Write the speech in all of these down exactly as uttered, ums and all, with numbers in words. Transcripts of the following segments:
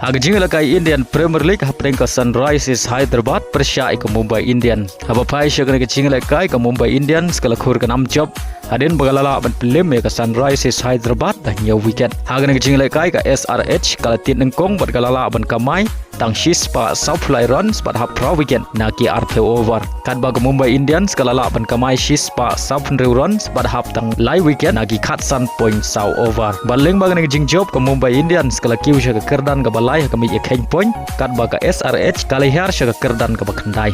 Ha ka jingïalehkai Indian Premier League hapdeng ka Sunrisers Hyderabad pyrshah ïa ka Mumbai Indians. Haba phai sha kane ka jingïalehkai ka Mumbai Indians ka la khur ka nam jop hadien ba ka la lah ban pynlem ïa ka Sunrisers Hyderabad da hynñiew wicket. Ha kane ka jingïalehkai ka S R H ka la tied nyngkong bad ka la lah ban kamai tang shispah sawphew lai runs bad hap phra wicket na ki arphew over. Katba ka Mumbai Indians ka la lah ban kamai shispah sawphew hynriew runs bad hap tang lai wicket na ki khatsan point saw over. Bad lyngba kane ka jingjop ka Mumbai Indians ka la kiew sha ka kyrdan kaba lai ha ka miet ïakheiñ point, katba ka S R H ka la hiar sha ka kyrdan kaba khyndai.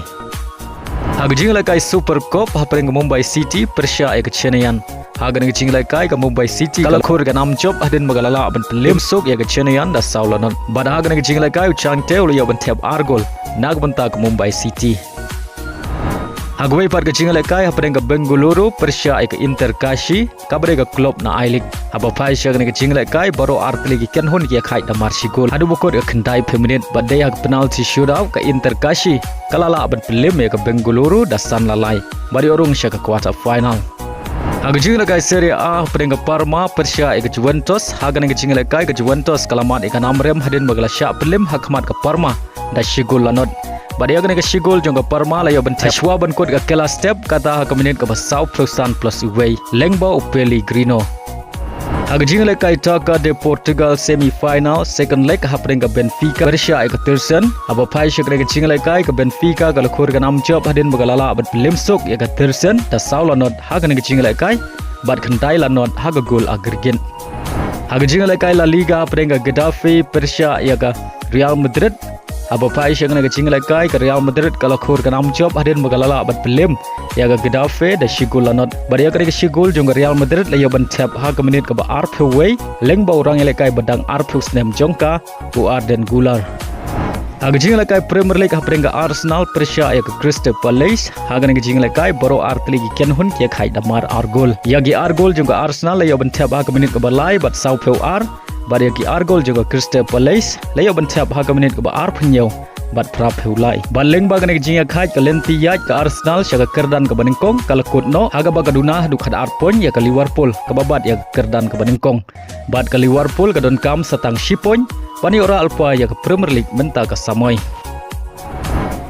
Ha ka jingïalehkai Super Cup hapdeng ka Mumbai City pyrshah ïa ka Chennaiyin. Ha kane ka jingïalehkai ka Mumbai City ka la khur ka nam jop hadien ba ka la lah ban pynlem suk ïa ka Chennaiyin da saw la not. Bad ha kane ka jingïalehkai u Chhangte u la ïoh ban thep ar gol na ka bynta ka Mumbai City. Ha kawei pat ka jingïalehkai hapdeng ka Bengaluru pyrshah ïa ka Inter Kashi kaba dei ka club na I-League. Haba phai sha kane ka jingïalehkai baroh artylli ki kynhun ki ïakhaid da mar shi gol. Haduh ba kut ka khyndaiphew minit bad dei ha ka penalty shootout ka Inter Kashi ka la lah ban pynlem ïa ka Bengaluru da san la lai bad ïoh rung sha ka quarter final. Ha ka jingïalehkai Serie A hapdeng ka Parma pyrshah ïa ka Juventus. Ha kane ka jingïalehkai ka Juventus ka la mad ïa ka nam rem hadien ba ka la shah pynlem ha khmat ka Parma da shi gol la not. Bad ïa kane ka shi gol jong ka Parma la ïoh ban thep shuwa ban kut ka kylla step kata ha ka minit kaba sawphew san plus uwei lyngba u Pellegrino. Ha ka jingïalehkai Taça de Portugal semi final second leg hapdeng ka Benfica pyrshah ïa ka Tilson. Haba phai sha kane ka jingïalehkai ka Benfica ka la khur ka nam jop hadien ba ka la lah ban pynlem suk ïa ka Tilson da saw la not ha kane ka jingïalehkai bad khyndai la not ha ka gol aggregate. Ha ka jingïalehkai La Liga hapdeng ka Getafe pyrshah ïa ka Real Madrid. Haba phai sha kane ka jingïalehkai ka Real Madrid ka la khur ka nam jop hadien ba ka la lah ban pynlem ïa ka Getafe da shi gol la not. Bad ïa kane ka shi gol jong ka Real Madrid la ïoh ban thep ha ka minit kaba arphew wei lyngba u rangïalehkai ba dang arphew snem jong ka u Arda Güler. Ha ka jingïalehkai Premier League hapdeng ka Arsenal pyrshah ïa ka Crystal Palace. Ha kane ka jingïalehkai baroh artylli ki kynhun ki ïakhaid da mar ar gol. Ïa ki ar gol jong ka Arsenal la ïoh ban thep ha ka minit kaba lai bad sawphew ar. Bad ïa ki ar gol jong ka Crystal Palace la ïoh ban thep ha ka minit kaba arphew hynñiew bad phraphew lai. Bad lyngba kane ka jingïakhaid ka lynti ïaid ka Arsenal sha ka kyrdan kaba nyngkong ka la kut noh ha kaba ka duna haduh khatar point ïa ka Liverpool kaba bat ïa ka kyrdan kaba nyngkong. Bad ka Liverpool ka donkam sa tang shi point ban ïoh rah lypa ïa ka Premier League mynta ka samoi.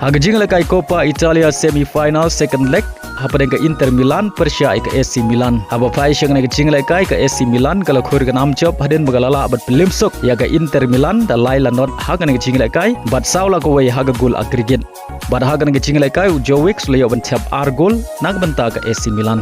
Ha ka jingïalehkai Coppa Italia semi final second leg hapdeng ka Inter Milan pyrshah ïa ka A C Milan. Haba phai sha kane ka jingïalehkai ka A C Milan ka la khur ka nam jop hadien ba ka la lah ban pynlem suk ïa ka Inter Milan da lai la not ha kane ka jingïalehkai bad saw la kawei ha ka gol aggregate. Bad ha kane ka jingïalehkai u Jovic u la ïoh ban thep ar gol na ka bynta ka A C Milan.